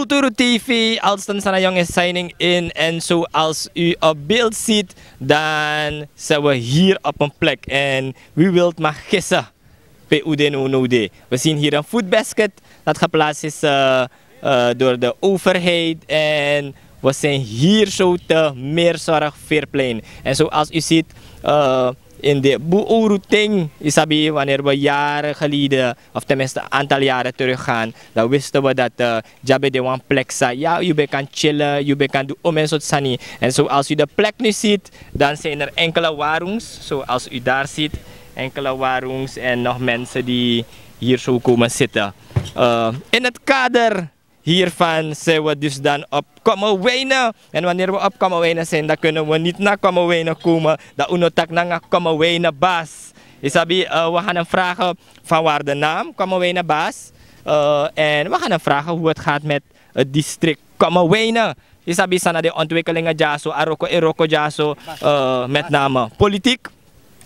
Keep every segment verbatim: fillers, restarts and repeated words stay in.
Turu T V, Alston Sanayong is signing in. En zoals u op beeld ziet, dan zijn we hier op een plek. En wie wilt mag gissen pe u de no no de. We zien hier een voetbasket dat geplaatst is eh, eh, door de overheid. En we zijn hier zo te Meerzorg Veerplein. En zoals u ziet, eh, in de Boeroeting, isabi, wanneer we jaren geleden, of tenminste een aantal jaren terug gaan, dan wisten we dat eh, dyabe de wan plek sa. Ja, u ben kan chillen, u ben kan doen om en soort sani. En zoals u de plek nu ziet, dan zijn er enkele warungs, zoals u daar ziet, enkele warungs en nog mensen die hier zo komen zitten. Eh, in het kader hiervan zijn we dus dan op Kommerwijnen. En wanneer we op Kommerwijnen zijn, dan kunnen we niet naar Kommerwijnen komen. Dan uno tak nanga Kommerwijnen Bas. Isabi, eh, we gaan hem vragen van waar de naam Kommerwijnen Bas. Eh, en we gaan hem vragen hoe het gaat met het district Kommerwijnen. Isabi, san na de ontwikkelingen dyaso, a roko e roko dyaso, eh, met name politiek.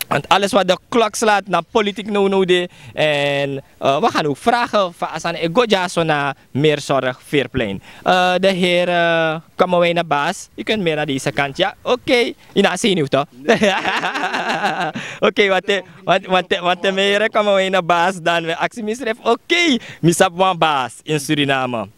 Want alles wat de klok slaat na politiek no no de. En eh, we gaan ook vragen van a sani e go dyaso na Meerzorg Veerplein. Eh, de heer eh, Kommerwijnen Bas, u kunt meer naar deze kant. Ja, oké. Ina zenuw toch? Oké, wat de, wat, wat, wat de meer Kommerwijnen Bas dan we actie misref. Oké, mi sabi wan Bas in Suriname.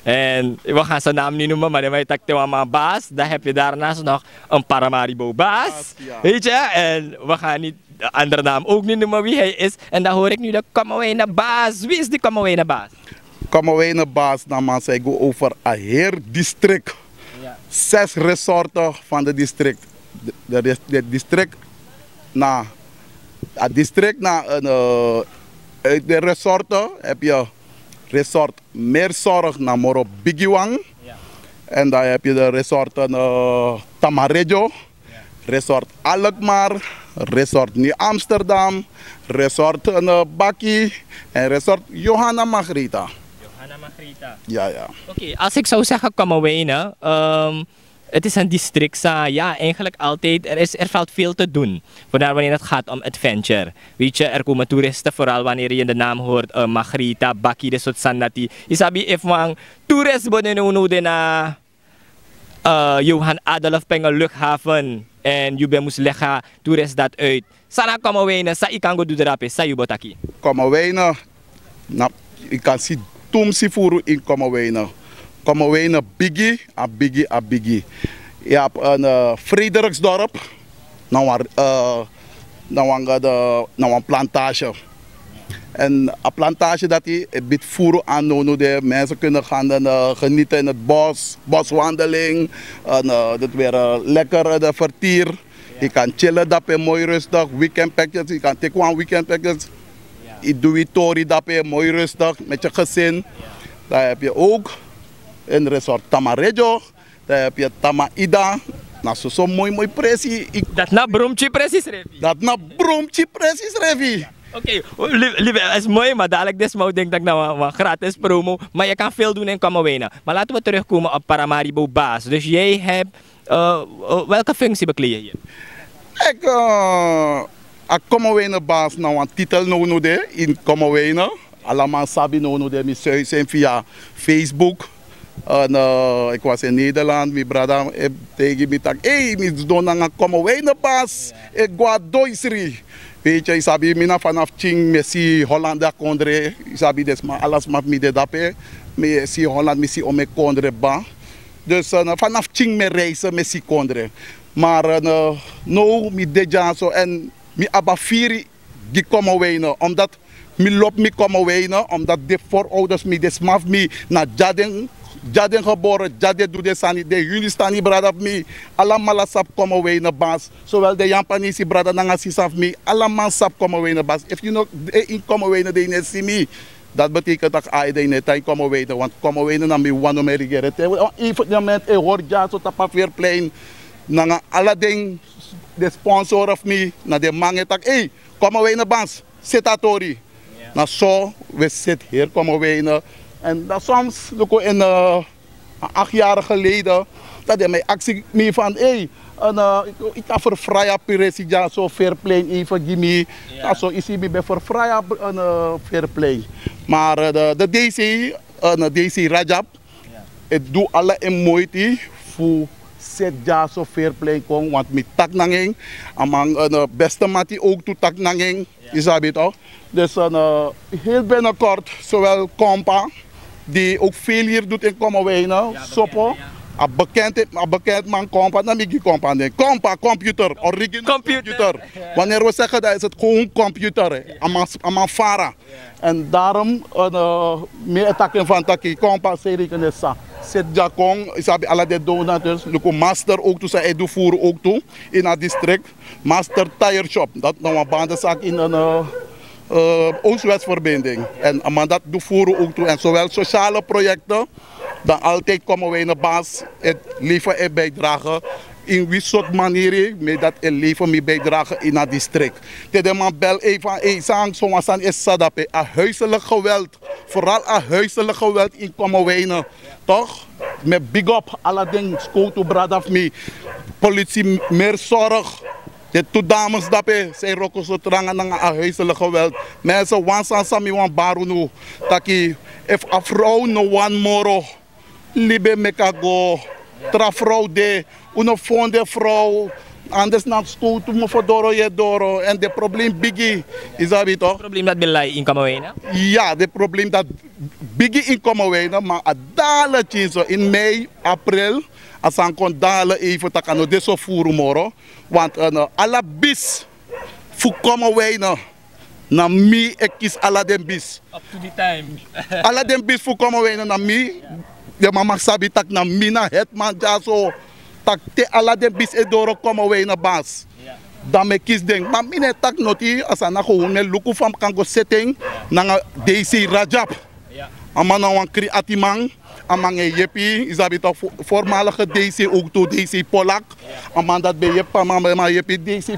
En we gaan zijn naam niet noemen, maar dan weet ik wan man Bas. Dan heb je daarnaast nog een Paramaribo Bas. Weet je, en we gaan niet de andere naam ook niet noemen wie hij is. En dan hoor ik nu de Kommerwijnen Bas. Wie is die Kommerwijnen Bas? Kommerwijnen Bas, dan man zei go over a heer district. Zes resorten van de district. De, de, de district na, a district na een eh, uit de resorten heb je resort Meerzorg na moro bigi wan. En dan heb je de resorten eh, Tamarejo, resort Alkmaar, resort Nieuw Amsterdam, resort eh, Baki en resort Johanna Margrethe. Johanna Margrethe. Ja, ja. Oké, als ik zou zeggen Kommerwijnen, ehm, het is een district sa, ja, eigenlijk altijd, er, is, er valt veel te doen. Vooral wanneer het gaat om adventure. Weet je, er komen toeristen, vooral wanneer je de naam hoort, eh, Margrethe, Baki, de soort sani dati. Isabi, if wan toerist bo de no no de na eh, Johan Adolf Pengel luchthaven. En yu ben mus lega toerist dat uit. San na Kommerwijnen, san i kan go du drape, san yu bo taki. Kommerwijnen, na, i kan si tumsi furu in Kommerwijnen. Kommerwijnen bigi, a bigi, a bigi. Yu abi een eh, Frederiksdorp, na wan, eh, na wan, eh, de, na wan plantage. En a plantage dati e bit furu aan no no de mensen kunnen gaan dan eh, genieten in het bos, boswandeling. En eh, dat weer eh, lekker eh, de vertier. Je kan chillen dape mooi rustig, weekend package, je kan take one weekend package. Je doet je tori dape mooi rustig met je gezin. Dan heb je ook een resort Tamarejo. Dan heb je Tama Ida. Na soso moi moi presi. Dat na bromchi presi srefi. Dat na bromchi presi srefi. Oké, lieve, is mooi, maar dadelijk dit mouw denk dat ik naar een gratis promo. Maar je kan veel doen in Kommerwijnen. Maar laten we terugkomen op Paramaribo Baas. Dus jij hebt, eh, eh, welke functie bekleed je hier? Ik, eh, a Kommerwijnen Baas na wan titel no no de in Kommerwijnen. Alaman sabi no no de mi sui zijn via Facebook. En eh, ik was in Nederland, mi brada eh, tegen mi tak, hey, mi don nanga Kommerwijnen Baas, ik go a doisri. Weet je, je sabi, mi na vanaf Ching, mi si Holland a kondre, je sabi, desma, alles ma mi de dape, mi si Holland, mi si ome kondre ba. Dus eh, vanaf Ching mi reizen, mi si kondre. Maar eh, no, mi de dyaso en mi abi a firi gi Kommerwijnen, omdat mi lobi mi Kommerwijnen, omdat de voorouders mi, de sma fu mi, na dya den, dya den geboren, dya den du den sani, den Hindustani brada fu mi, alamala sabi Kommerwijnen Baas, zowel den Yapanesi brada nanga sisa fu mi, alaman sabi Kommerwijnen Baas. Efu yu no de ini Kommerwijnen, den yu no e si mi, dat betekent tak' ai, den yu no e tan ini Kommerwijnen, want Kommerwijnen na mi wan no mi e regeri. Te wan evenement e hori dyaso tapu a Veerplein, nanga ala den, den sponsor fu mi, na den man e taki, ei, Kommerwijnen Baas, seti a tori. Na so we seti heri Kommerwijnen. En dan soms, luku in eh, a acht jaar geleden, dat den mi aksi mi van, ei, en eh, ik, ik kan verfraaien a presi dyaso Veerplein even gi mi. Dan so yu si mi ben verfraaien a pr-, en eh, Veerplein. Maar eh, de, de D C, en eh, D C Rajab, E du ala en moiti fu seti dyaso fair play kon, want mi taki nanga en. A man, beste mati ook tu taki nanga en. Yu sabi toch? Dus heel binnenkort zowel kompa, die ook veel hier doet in Kommerwijnen, sopo, a bekend man kompa, na mi gi kompa nen kompa computer, original computer. Wanneer we zeggen, dan is het gewoon computer. A man fara. En daarom, mi e taki en van taki kompa, sei reken sa seti dya kon, yu sabi, ala den donateurs, luku master ook tu, san e du furu ook tu in a district. Master Tire Shop, dat na wan bande saki in Oost-West verbinding. En a man dat du furu ook tu, en zowel sociale projecten, dan altijd Kommerwijnen bas e lever en bijdrage in wi sort maniri, mi dat e lever mi bijdrage in a district. Te den man bel even, ei, san so wan sani e sadape, a huiselijk geweld, vooral a huiselijk geweld in Kommerwijnen. Toch? Mi e big up ala den skowtu brada fu mi. Politie, meer zorg. Den tu dames dape, san e wroko so tranga nanga a huiselijk geweld. Mensen, wan sani san mi wani bari unu, taki, efu a vrouw no wani moro, libi en meki a go. Tra vrouw de, un no fon den vrouw. Anders na skowtu mofo doro yu e doro, en den probleem bigi. Yu sabi toch? Probleem dati ben lai in Kommerwijnen? Ya, den probleem dati bigi in Kommerwijnen, ma a dale tyinso in mei, april, a sani kon dale even, tak' a no de so furu moro. Want ala bis fu Kommerwijnen, na mi e kisi ala den bis. Ala den bis fu Kommerwijnen na mi. Den man mag sabi tak' na mi na hetman dyaso. Tak' te ala den bis e doro Kommerwijnen bas, dan mi e kisi den. Ma mi no e taki noti, a sani na gewoon mi e luku fa mi kan go seti en nanga DC Rajab. A man na wan kreatiman. A man e yepi, yu sabi toch, voormalige DC ook tu, DC Polak. A man dati ben yepi, a man yepi DC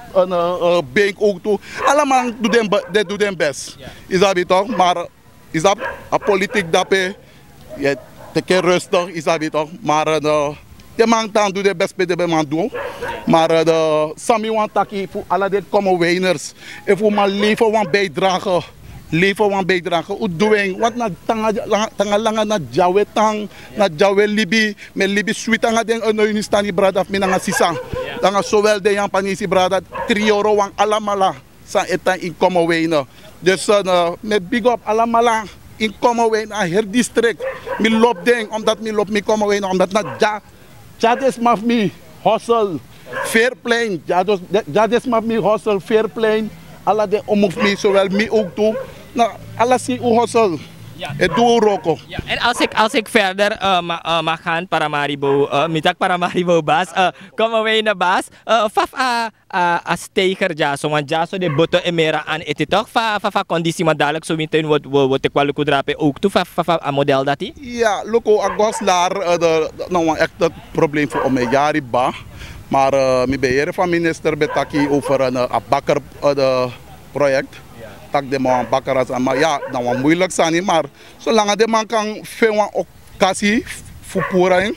Bank ook tu. Ala man du den best, yu sabi toch, maar yu sabi, a politiek dape, yu e teki en rustig, yu sabi toch, maar den man tan du den best pe den ben man du. Maar san mi wani taki fu ala den Kommerwijners, efu un man lever wan bijdrage, lever wan bijdrage, un du en, want na tanga langa na dya un e tan, na dya un e libi. Mi e libi switi nanga den Onoinustani brada fu mi nanga sisa, nanga zowel den Yapanesi brada, Kriyoro wan, alamala san e tan in Kommerwijnen. Dus mi e big up alamala in Kommerwijnen, a heri district. Mi lobi den omdat mi lobi mi Kommerwijnen, omdat na dya dya den sma fu mi hosel, fair play. Dya den sma fu mi hosel, fair play. Ala den omu fu mi, zowel mi ook tu, na ala si un hosel e du un wroko. En als ik, als ik verder mag gaan, Paramaribo, mi taki Paramaribo bas, Kommerwijnen bas, fa fu a steiger dyaso, want dyaso den boto e meri na an ete toch, fa, fa, fa kondisi, want dadelijk so winter wi o teki wan luku drape ook tu, fa, fa, fa a model dati. Ya, luku, a goslar na wan ekte probleem fu omeyari ba. Maar mi ben yere fa minister ben taki over a bakker project. Tak' den man wan bakker a sani, maar ya, na wan moeilijk sani, maar solanga den man kan feni wan okasi fu puru en,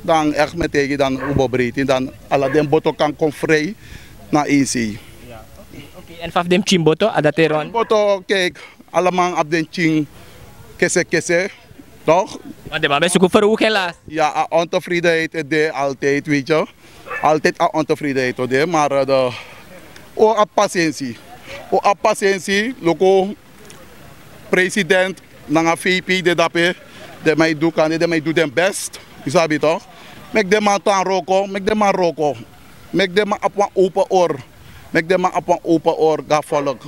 dan echt mi e taigi, dan un bo breiti, dan ala den boto kan kon vrij na insei. En fa fu den pikin boto, a dati e ron? Boto, kijk, ala man abi den pikin kese kese, toch? Want den man ben suku ferwuk helaas. Ya, a ontevredenheid e de altijd, weet je. Altijd a ontevredenheid o de, maar un abi pasensi. Un abi pasensi, luku, president nanga VP de dape, den man e du kande, den man e du den best, yu sabi toch. Meki den man tan wroko, meki den man wroko. Meki den man abi wan open or. Meki den man abi wan open or gi a volk.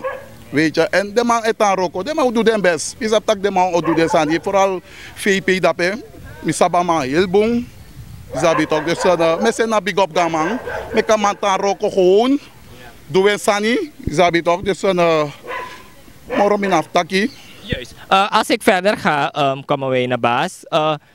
Weet je, en den man e tan wroko, den man o du den best. Mi sabi tak' den man o du den sani, vooral VP dape. Mi sabi a man heel bun, yu sabi toch. Dus mi e seni a big up gi a man. Meki a man tan wroko gewoon, du en sani, yu sabi toch. Dus moro mi no abi fu taki. Juist. Als ik verder ga, Kommerwijnen bas,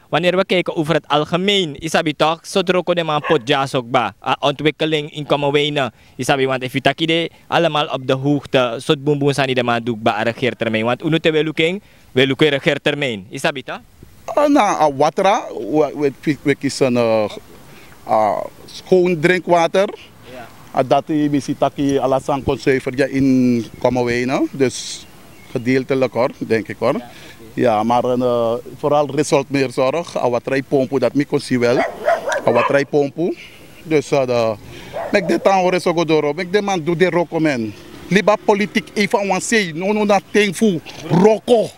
wanneer we kijken over het algemeen, yu sabi toch, sortu wroko den man poti dyaso kba, a ontwikkeling in Kommerwijnen, yu sabi, want efu yu taki den allemaal op de hoogte, sortu bunbun sani den man du kba a regeertermijn, want unu, te wi e luku en, wi e luku en regeertermijn, yu sabi toch? Na a watra, wi e kisi a schoon drinkwater. A dati mi si taki ala sani kon zuiver dya in Kommerwijnen, dus gedeeltelijk hoor, denk ik hoor. Ya, maar vooral resort meer zorg. A watra e pompu, dat mi kon si wel. A watra e pompu. Dus meki den tan hori so go doro, meki den man du den wroko, men. Libi a politik efu a wan sei, nownow na ten fu wroko.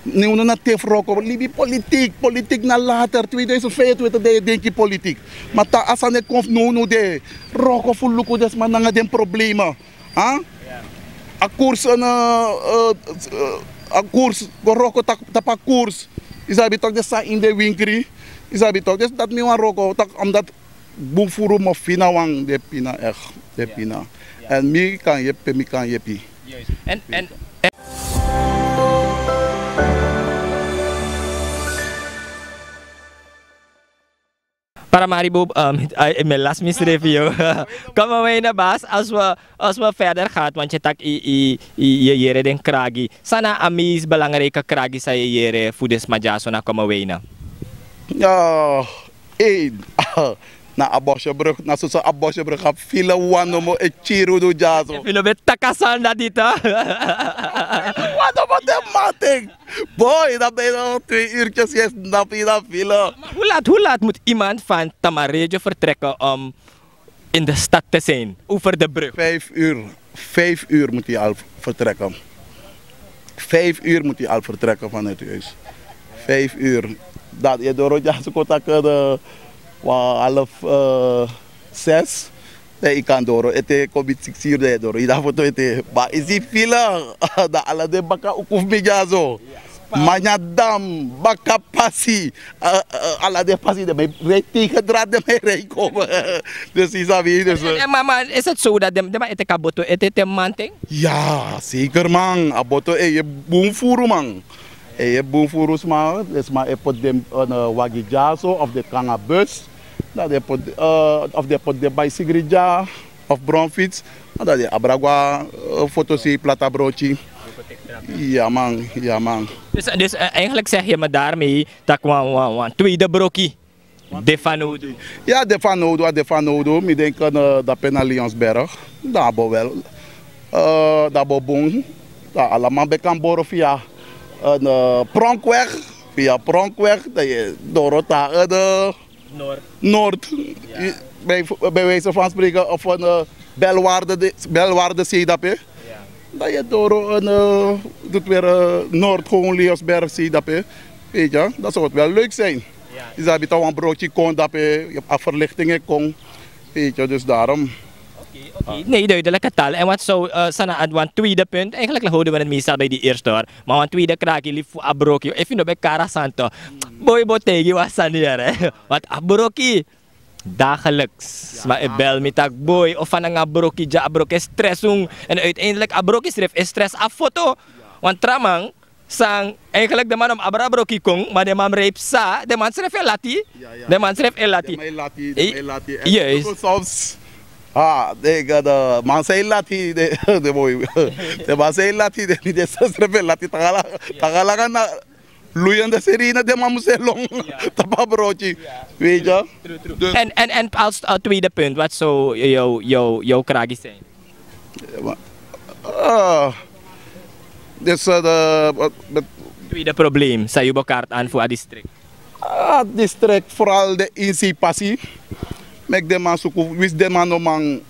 Nownow na ten fu wroko, libi politik, politik na later, tweeduizend vijfentwintig dan yu denki politik. Ma te a sani e kon fu nownow de, wroko fu luku den sma nanga den problema. A koers, a koers go wroko tapu a koers. Yu sabi tok' den sani ini den winkri. Yu sabi tok', dus dati mi wani wroko tok', omdat bun furu mofina wan de pina, echt de pina. En mi kan yepi pe mi kan yepi. Paramaribo, mi las misrefi yu. Kom, wi na bas, als we verder gaat, want yu taki yu yere den kragi. San na a meest belangrijke kragi san yu yere fu den sma dyaso na Kommerwijne? Ei, na a bosjebrug, na soso a bosjebrug a fila wan nomo e kiri unu dyaso. Efu yu no ben taki a sani dati, wan nomo den man ten. Boy, dan ben yu nog twee uurtjes, yu e snapu ini a fila. Hoe laat, hoe laat moet iemand van Tamarejo vertrekken om in de stad te zijn, over de brug? Vijf uur. Vijf uur moet hij al vertrekken. Vijf uur moet hij al vertrekken vanuit huis. Vijf uur. Dat je door het jaar zo kort kan, eh, wa half, eh, zes. Dan yu kan doro ete, kon beti siksi yu, dan yu doro ini a foto ete. Ma yu si fila, dan ala den baka uku fu mi dyaso. Manyadam, baka pasi, ala den pasi den man e rei tegen draad, den man e rei kon. Dus yu sabi dus. Ma is het zo dat den man e teki a boto ete te mamanten? Ya, zeker man, a boto e bun furu man. E bun furu sma, den sma e poti den wagi dyaso of den kon nanga bus. Dan den poti, of den poti den baisigri dya of bromfiets. Dan den abra go na foto sei plata broki. Ya man, ya man. Dus eigenlijk zeg je me daarmee dat wan tweede broki de fanowdu. Ya, de fanowdu, a de fanowdu, mi denki dape na Lionsberg. Dan a bo wel, dan a bo bun. Dan ala man ben kan boro via Pronkweg. Via Pronkweg dan yu e doro na Noord. Bij wijze van spreken of een Belwaarde, Belwaarde sei dape. Dan yu e doro een, doet weer Noord, gewoon Lionsberg sei dape. Weet je, dat zou het wel leuk zijn. Yu sabi te wan broki kon dape, a verlichting e kon. Weet je, dus daarom. Nee, duidelijke taal. En wat zou, san na wan tweede punt, eigenlijk houden we het meestal bij die eerste, hoor. Ma wan tweede kragi libi fu a broki, efu yu no ben kari a sani, boy, bo taigi wan sani yere. Want a broki dagelijks sma e bel mi taki boy, o fa nanga a broki dya, a broki e stress unu. En uiteindelijk a broki srefi e stress a foto. Wan tra man san eigenlijk den man no mus abra a broki kon, ma den man mus rei psa, den man srefi e lati. Den man srefi e lati. Yes. Ha, den man san e lati, den, den man san e lati, den, den srefi e lati, tagalanga na luyende sirene den man mus e lon tapu a broki. Weet je? En als tweede punt, wat zou jouw kragi zijn? Dus de tweede probleem san yu bo kari tan fu a district? A district, vooral de inseepasi. Meki den man suku, winsi den man no man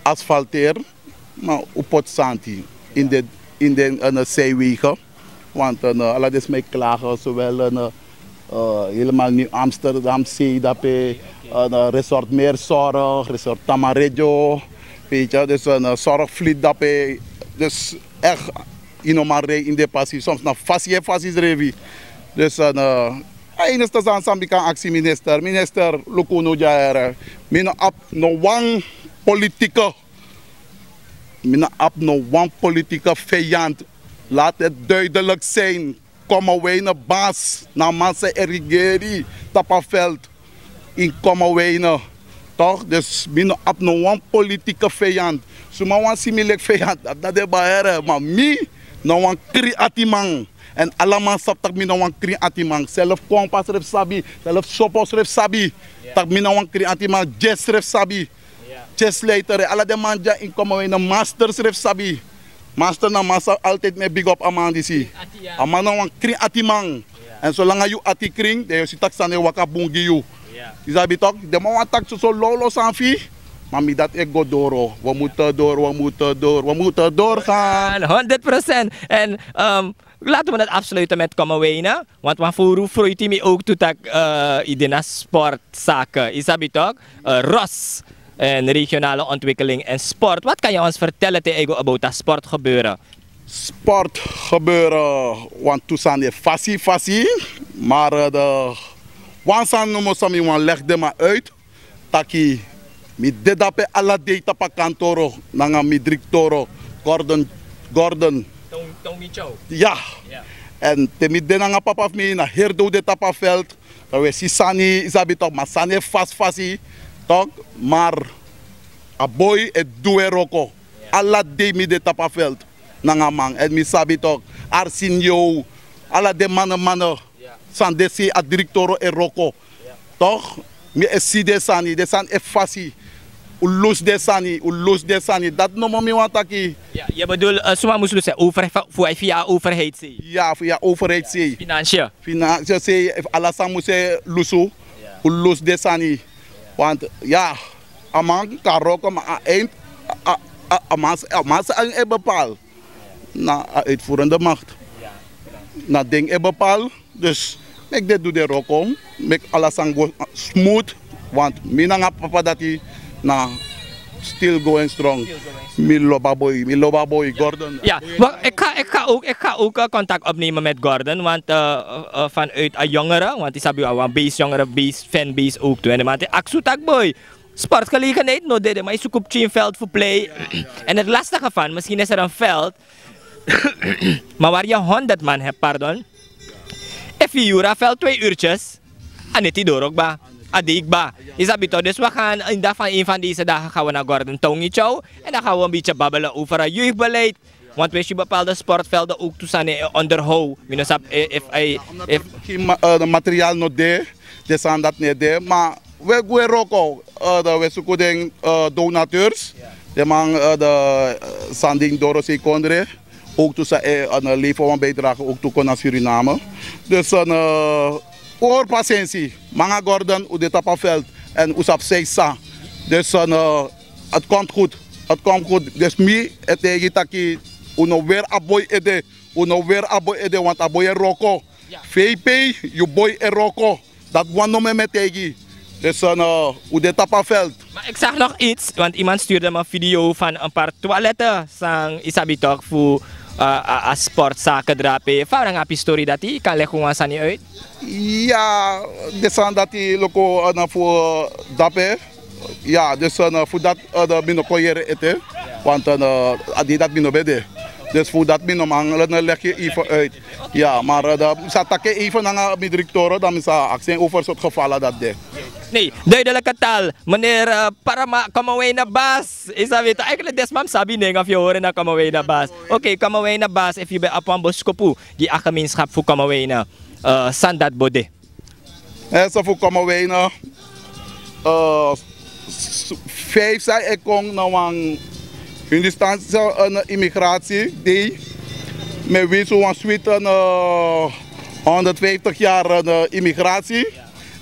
asfalteri, ma un poti santi ini den, ini den, eh, zijwegen. Want, eh, ala den sma e klage, zowel, eh, eh, helemaal Nieuw Amsterdam sei dape, eh, resort Meer Zorg, resort Tamarejo, weet je, dus, eh, Zorgvliet dape. Dus echt, yu no man rei ini den pasi, soms na fasi e fasi srefi. Dus, eh, a enigste sani san mi kan aksi minister, minister, luku unu dya here. Mi no abi no wan politieke, mi no abi no wan politieke vijand. Laat het duidelijk zijn. Kommerwijne basi, na a man san e regeri tapu a veld ini Kommerwijne. Toch? Dus mi no abi no wan politieke vijand. Suma wani si mi leki vijand, dati na den bai here, ma mi na wan krin atiman. En ala man sabi tak' mi na wan krin atiman. Self Kompa srefi sabi, self Sopo srefi sabi tak' mi na wan krin atiman. Jess srefi sabi. Jess Leiter, ala den man dya ini Kommerwijne, Master srefi sabi. Master na man san altijd mi e big up a man disi. A man na wan krin atiman. Èn solanga yu ati krin, dan yu o si tak' sani e waka bun gi yu. Yu sabi tok', den man wani taki soso lawlaw sani fu yu. Ma mi dati e go doro. We mutu doro, we mutu doro, we mutu doro gaan. Honderd procent. En, ehm, laten we het afsluiten met Kommerwijnen. Want wan furu fruiti mi ook tu tak', eh, yu de na sportzaken. Yu sabi tok', eh, Ros en regionale ontwikkeling en sport. Wat kan je ons vertellen te eigen about dat sportgebeuren? Sportgebeuren, want tu sani e fasi, fasi. Maar, eh, de, wan sani nomo san mi wani leg den man uit. Taki, mi de dape ala dei tapu a kantoro, nanga mi direktoro, Gordon, Gordon. Tony, Tony Chow. Ya. Ya. Èn te mi de nanga papa fu mi na heri dei un de tapu a veld. Dan un e si sani, yu sabi tok', ma sani e fasi fasi. Tok', maar a boi e du en wroko. Ya. Ala dei mi de tapu a veld. Nanga man, èn mi sabi tok', Arsinio, ala den manne, manne. Ya. San den sei a direktoro e wroko. Ya. Tok', mi e si den sani, den sani e fasi. Un lusu den sani, un lusu den sani. Dati nomo mi wani taki. Ya, yu bedoel, eh, suma mus lusu, over, fu, fu, via overheid sei. Ya, via overheid sei. Financiën. Financiën sei, efu ala sani mus e lusu, ya, un lusu den sani. Want, ya, a man kan wroko, ma a eind, a, a, a, a man, a man sani e bepaal. Na a uitvoerende macht. Na den e bepaal. Dus meki den du den wroko, meki ala sani go smooth. Want mi nanga papa dati na still going strong. Mi lobi a boi, mi lobi a boi, Gordon. Ja, wacht, ik ga, ik ga ook, ik ga ook, eh, contact opnemen met Gordon, want, eh, eh, eh, vanuit een jongere, want yu sabi wan base jongere, base, fanbase ook tu. En de man te aksu taki boi, sportgelegenheid no de, de man e suku pikin veld fu play. En het lastige van, misschien is er een veld, maar waar je honderd man hebt, pardon. Efu yu yuru a veld twee uurtjes, a neti doro kba, a dei kba. Yu sabi tok', dus we gaan in dag van een van deze dagen gaan we naar Gordon Tony Chow. En dan gaan we een beetje babbelen over het jeugdbeleid. Want we zien bepaalde sportvelden ook tu sani e onderhoud. Mi no sabi, eh, efu, eh, efu. Omdat er geen ma-, eh, de materiaal no de, den sani dati no e de, maar we gwe wroko, eh, dan we suku den, eh, donateurs. Den man, eh, de, eh, sani di doro sei kondre. Ook tu san e, eh, lever wan bijdrage ook tu kon na Suriname. Dus, eh, un hori pasensi, mi nanga Gordon, un de tapu a veld. En un sabi san yu sa. Dus, eh, het komt goed. Het komt goed. Dus mi e taigi taki, un no weri a boi ede. Un no weri a boi ede, want a boi e wroko. Ja. Fei pei, yu boi e wroko. Dati wan nomo mi e taigi. Dus, eh, un de tapu a veld. Maar ik zag nog iets, want iemand stuurde me een video van een paar toiletten san, yu sabi tok', fu, eh, a, a sportzaken drape. Fa wan nanga a pistori dati, yu kan leg un wan sani uit? Ya, den sani dati luku, eh, na fu, eh, dape. Ya, dus, eh, fu dati, eh, mi no kon yere ete. Want, eh, a dei dati mi no ben de. Dus fu dati mi no man, eh, leg yu even uit. Ya, maar, eh, dan mi sa taki even nanga mi direktoro, dan mi sa aksi en over sortu gevallen dati de. Nee, duidelijke taal. Meneer, eh, Parama, Kommerwijnen Bas. Yu sabi tok', eigenlijk den sma mus sabi nen, efu yu hori na Kommerwijnen Bas. Oké, Kommerwijnen Bas, efu yu ben abi wan boskopu gi a gemeenschap fu Kommerwijnen, eh, san dati bo de. Eh, so fu Kommerwijnen, eh, s-, s-, vijf san e kon na wan Hindustaanse, eh, immigratie dei. Mi e winsi wan switi, eh, honderdvijftig jaar, eh, immigratie.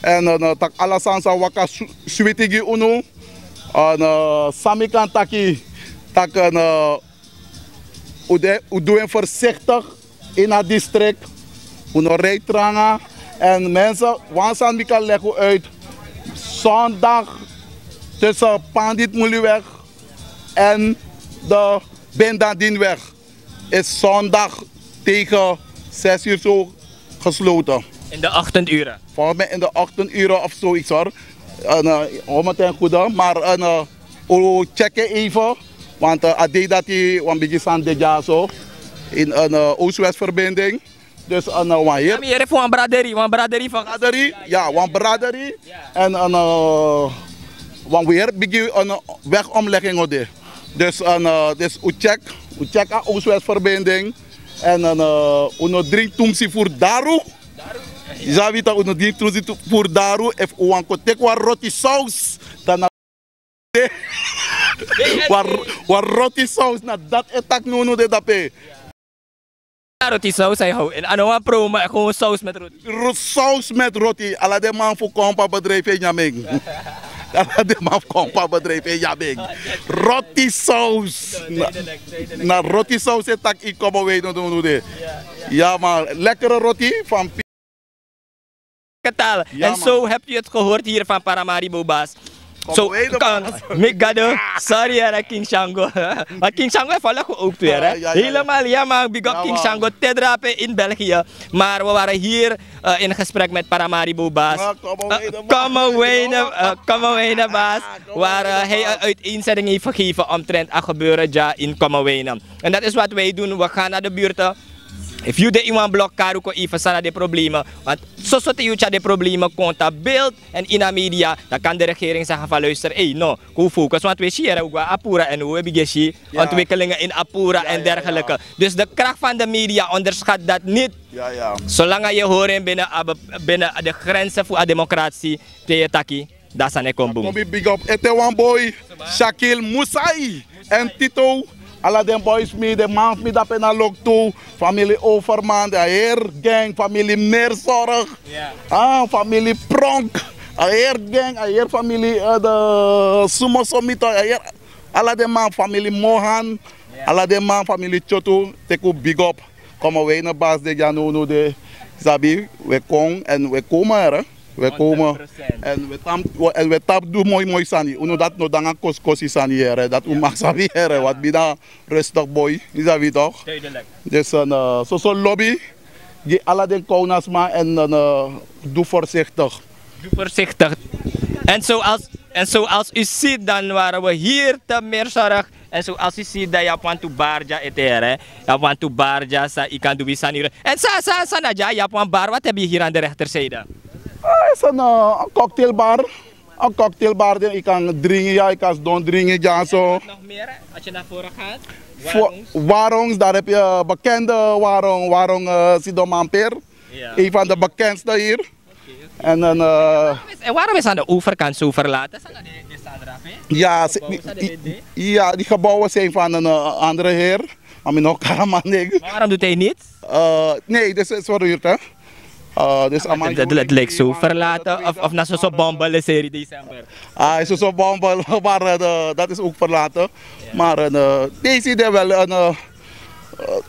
En, eh, taki ala sani sa waka sw-, switi gi unu. En, eh, san mi kan taki, taki, eh, un de, un du en voorzichtig in a district. Un no rij tranga. En mensen, wan sani mi kan leg un uit. Zondag tussen Pandit Muliweg en de Bendadinweg is zondag tegen zes uur zo gesloten. In de ochtenduren? Volgens mij in de ochtenduren of zoiets, hoor. En, eh, hou meteen goed, maar, en, eh, un check even. Want, eh, a dei dati wan bigi sani de dyaso. In een, eh, oost-westverbinding. Dus, en, eh, wan heri. Mi yere fu wan braderie, wan braderie van. Braderie, ja, wan braderie. Ja. En, en, eh, wan heri bigi, en, eh, wegomlegging o de. Dus, en, eh, dus un check, un check a oost-westverbinding. En, en, eh, un no dringi tumsi furu daru. Yu sabi tok', un no dringi tumsi furu daru. Efu un wani kon teki wan roti saus, dan na wan, wan roti saus, na dati e taki nownow de dape. Roti saus, hij houdt in. Ano wan promo, gewoon saus met roti. Saus met roti. Ala den man fu kompa bedrijf e nyamen. Ala den man fu kompa bedrijf e nyamen. Roti saus. Na, na roti saus e taki in Commewijne no no de. Ja man, lekkere roti van Ketaal. En zo hebt u het gehoord hier van Paramaribo Baas. Zo kan Migado, sorry hè, King Shango. Maar King Shango heeft al ook weer hè. Helemaal, ja man, big up King Shango, te drape in België. Maar we waren hier eh, in gesprek met Paramaribo Baas. Commewijne, eh, Commewijne Baas, waar eh, hij een uiteenzetting heeft gegeven omtrent het gebeuren daar in Commewijne. En dat is wat wij doen, we gaan naar de buurten. If you de iwan blok karu kon even sana de problemen. Want soso te you tya de problemen kon ta beeld en in a media, dan kan de regering zeggen van luister, hey no, go focus, want we si yere ook wel Apura en we begin si ontwikkelingen in Apura en dergelijke. Dus de kracht van de media onderschat dat niet. Zolang je horen binnen, binnen de grenzen van de democratie, te je taki, dat is een ekombung. Big up, ete wan boy, Shakil Musai en Tito. Ala den boys mi, den man mi dape na loktu. Family Overman, de heer gang, family Meerzorg. Ah, family Pronk, a heer gang, a heer family eh, de Sumo Somito, a heer ala den man, family Mohan, ala den man, family Chotu, teku big up. Commewijne Baas de dya no no de, sabi, we kon en we komen here. We komen. En we tap, en we tap du moi moi sani. Unu dat no danga kosi kosi sani here. Dat u mag sabi here. Wat bina rustig boy. Is dat wie toch? Duidelijk. Dus een uh, soso lobby. Gi ala den kownasma en uh, doe voorzichtig. Doe voorzichtig. En zoals, en zoals u ziet, dan waren we hier te meer zorg. En zoals u ziet, dan je hebt want to barja etere. Je hebt want to barja, sa, je kan doen wie sanire. En sa, sa, sa, na ja, je hebt want bar, wat heb je hier aan de rechterzijde? Ah, is een uh, cocktailbar. Een cocktailbar, die je kan drinken, ja, je kan don drinken, ja, zo. Nog meer, als je naar voren gaat. Warungs, daar heb je bekende warung, warung uh, Sido Mampir. Ja. Een van de bekendste hier. En dan... Uh, en waarom is aan de overkant zo verlaten? Ja, die, die gebouwen zijn van een uh, andere heer. Maar nog Karaman. Waarom doet hij niet? Uh, nee, dit is verhuurd, hè. Uh, dus het, het, het lijkt zo verlaten. Of, of na zo'n bombel serie december. Ah, is zo'n bombel, maar uh, dat is ook verlaten. Ja. Maar uh, deze idee wel een... Uh,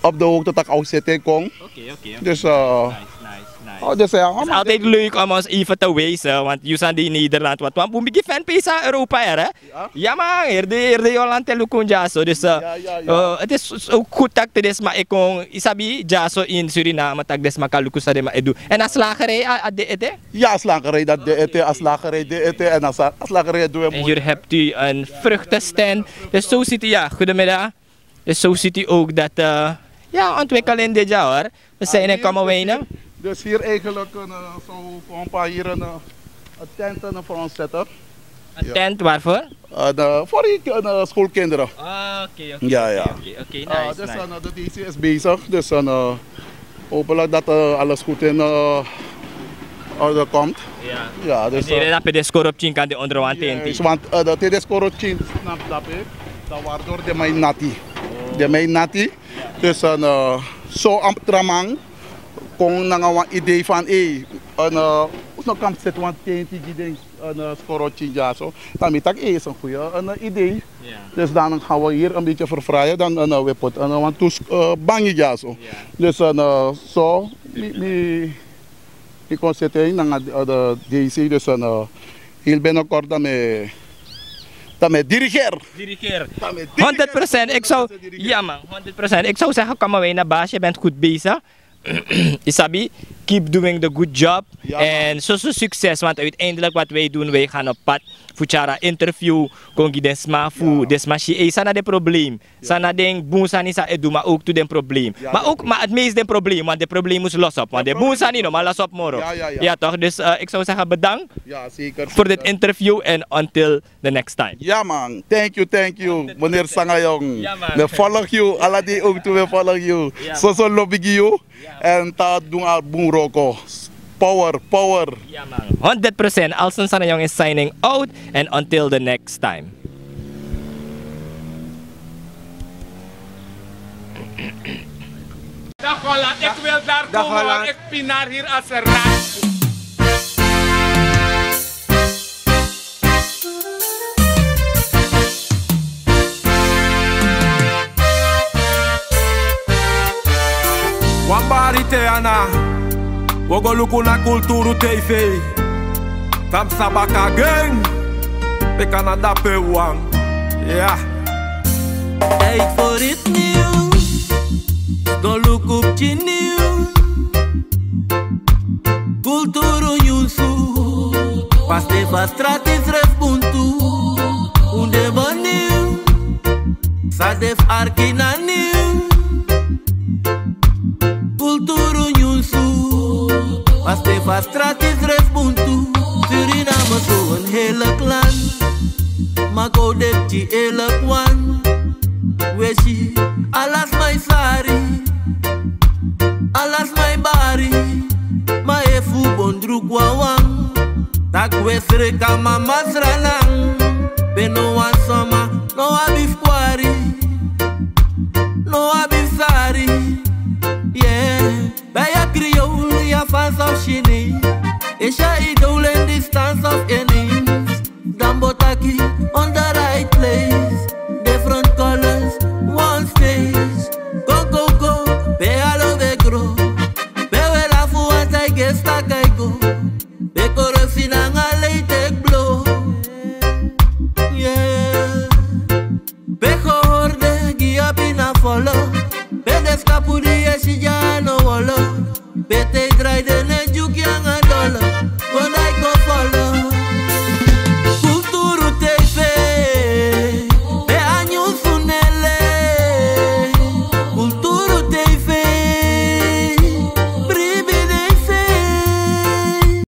op de hoogte dat ik ook zit in kom. Oké, oké. Dus, uh, nice, nice, nice. Oh, dus, ja, het is altijd leuk om ons even te wijzen, want you zijn in Nederland, wat want we begin fan pesa Europa, hè? Ja, man, hier de, hier de Jolante Lukunja, zo. Dus, uh, ja, ja, ja. Uh, het is ook goed dat dit is, maar ik kon, isabi, ja, zo in Suriname, dat dit is, maar kan luku sa de, maar het doet. En een slagerij, uh, de ete? Ja, slagerij, dat de ete, een slagerij, de ete, en een slagerij doen we. En hier hebt u een vruchtenstand. Dus zo ziet u, ja, goedemiddag. Dus zo ziet u ook dat, uh, ja, ontwikkeling dit jaar hoor. We zijn in Commewijne. Dus hier eigenlijk een, uh, zo voor een paar hier een, uh, een tent uh, voor ons zetten. Een tent waarvoor? Uh, de, voor die uh, schoolkinderen. Ah, oké, oké. Ja, ja. Oké, oké, nice, dus nice. Uh, de D C is bezig, dus een uh, Hopelijk dat uh, alles goed in uh, orde komt. Ja. Ja, dus, en uh, dat pe de skoro op tien kan de onderwand in. Want uh, dat de skoro op tien snap dat pe, dan waardoor de mij nati. De mij nati. Dus een uh, zo ambtraman kon nanga een idee van hey, een uh, no kan zitten want tien die denkt een uh, skoro op tien jaar zo. Dan moet ik eerst een goede een uh, idee. Dus dan gaan we hier een beetje verfraaien. Dan uh, we put uh, want to uh, bangi zo. Dus uh, zo, mi, mi, mi kon zitten nanga uh, de D C. Dus uh, heel binnenkort dan me, dan me dirigeer. Dirigeer. Honderd procent. Ik zou, ja man, honderd procent. Ik zou zeggen, kom maar wij naar baas, je bent goed bezig. Isabi, keep doing the good job. En so so succes, want uiteindelijk wat wij doen, wij gaan op pad. Fu tyari interview kon gi den sma fu den sma si ei san na den probleem. San na den bun sani san e du, ma ook tu den probleem. Ma ook, ma het meest den probleem, want den probleem mus los op, want den bun sani no man los op moro. Ja toch, dus ik zou zeggen bedankt voor dit interview en until the next time. Ja man, thank you, thank you meneer Sangayong. We volg you, ala die ook tu we volg you. So so lobi gi you. En ta dun a bun wroko. Power, power. Ja man, honderd procent. Alson Sangayong is signing out and until the next time. Dag Holland, ik wil daar komen, want ik pinaar hier als een rat. Wan bari te ana, wi o go luku na Kulturu T V. Kamsa baka gen, te Canada pe wan. Ya. Tijd voor iets nieuws. Go luku pikin nieuws. Kulturu nyunsu. Paste fa strati srefi buntu. Un de boni. San de fu arki na niw. Kulturu nyunsu. Paste fa strati srefi buntu. Suriname so wan heerlijk land. Ma kon de pikin eerlijk wan. Wi e si ala sma e sari. Ala sma e bari. Ma efu un bon druku wawan, taki wi e sreka mama sranan. Pe no wan